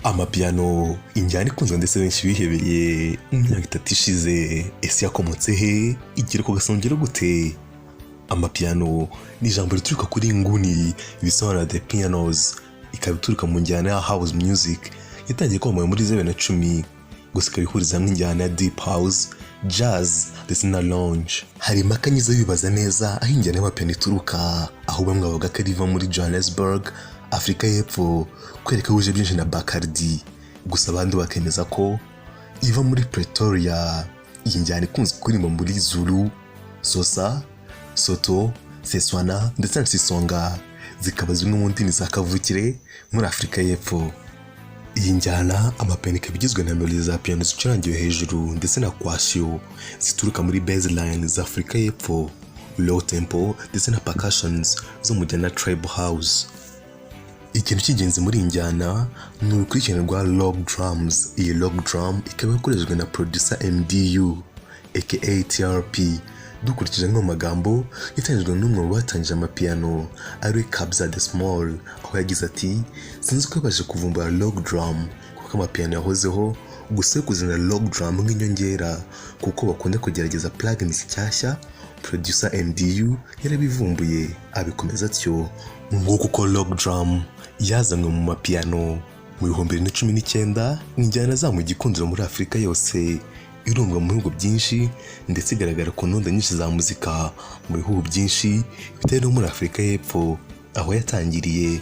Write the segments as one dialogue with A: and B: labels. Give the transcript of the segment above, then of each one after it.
A: Amapiano, injyana ikunzwe ndetse benshi bihebeye mu myaka 3 ishize, ese yakomotse he? Igera ku gasongero gute? Amapiano ni ijambo rituruka kuri nguni, bisobanura "the pianos", ikaba ituruka mu njyana ya house music yatangiye kwamamara muri 2010, gusa ikaba ihuriza hamwe injyana ya deep house, jazz ndetse na lounge. Hari impaka nyiza bibaza neza aho injyana y'amapiano ituruka, aho bamwe bavuga ko riva muri Johannesburg, Afurika y'Epfo, kwereka ihuje byinshi na Bacardi, gusa abandi bakemeza ko iva muri Pretoria. Iyi njyana ikunze kuririmba muri Zulu, Xhosa, Sotho, Setswana ndetse na Xitsonga, zikaba zimwe mu ndimi za kavukire muri Afurika y'Epfo. Iyi njyana amapiano ikaba igizwe na melody za piano zicurangiwe hejuru ndetse na kwashiyo zituruka muri bassline za Afurika y'Epfo, low tempo ndetse na percussions zo mu njyana tribal house. Ikintu cy'ingenzi muri iyi njyana ni urukurikirane rwa log drums. Iyi log drum ikaba yakoreshejwe na producer MDU aka TRP. Dukurikije amwe mu magambo yatangijwe n'umwe mu batangije amapiano, ari Kabza De Small, aho yagize ati: "Sinzi ko yabashije kuvumbura log drum, kuko amapiano yahozeho, gusa yo kuzana log drum nk'inyongera, kuko bakunda kugerageza plugins nshyashya, producer MDU yarabivumbuye abikomeza atyo." Nguko uko log drum yazanywe mu mapiano mu 2019. Injyana azamuye igikundiro muri Afurika yose, irumvwa mu bihugu byinshi ndetse igaragara ku ntonde nyinshi za muzika mu bihugu byinshi bitari no muri Afurika y'Epfo aho yatangiriye.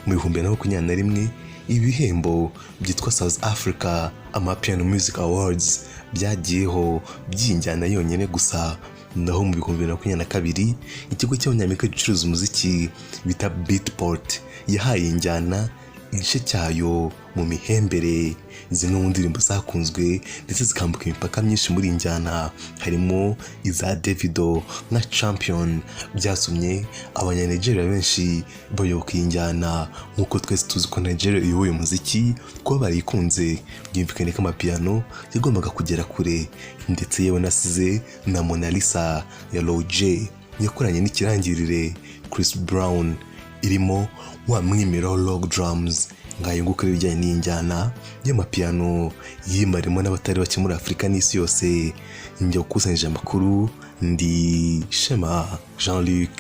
A: Mu 2021, ibihembo byitwa South Africa Amapiano Music Awards byagiyeho by'injyana yonyine gusa. Naho mu 2022, ikigo cy'Abanyamerika gicuruza umuziki bita Beatport yahaye injyana igice cyayo mu mihembere. Zimwe mu ndirimbo zakunzwe ndetse zikambuka imipaka myinshi muri iyi njyana harimo iza Davido nka Champion, byatumye Abanyanigeria benshi bayoboka iyi njyana. Nk'uko twese tuzi ko Nigeria iyoboye umuziki, kuba barayikunze byumvikane ko amapiano yagombaga kugera kure, ndetse yewe nasize na Monalisa ya Lojay yakoranye n'ikirangirire Chris Brown, irimo wa mwimero log drums. Ngayo nguko ibijyanye n'iyi njyana y'amapiano yimarimo n'abatari bake muri Afurika n'isi yose. Njya gukusanyije amakuru, ndi Shema Jean Luc.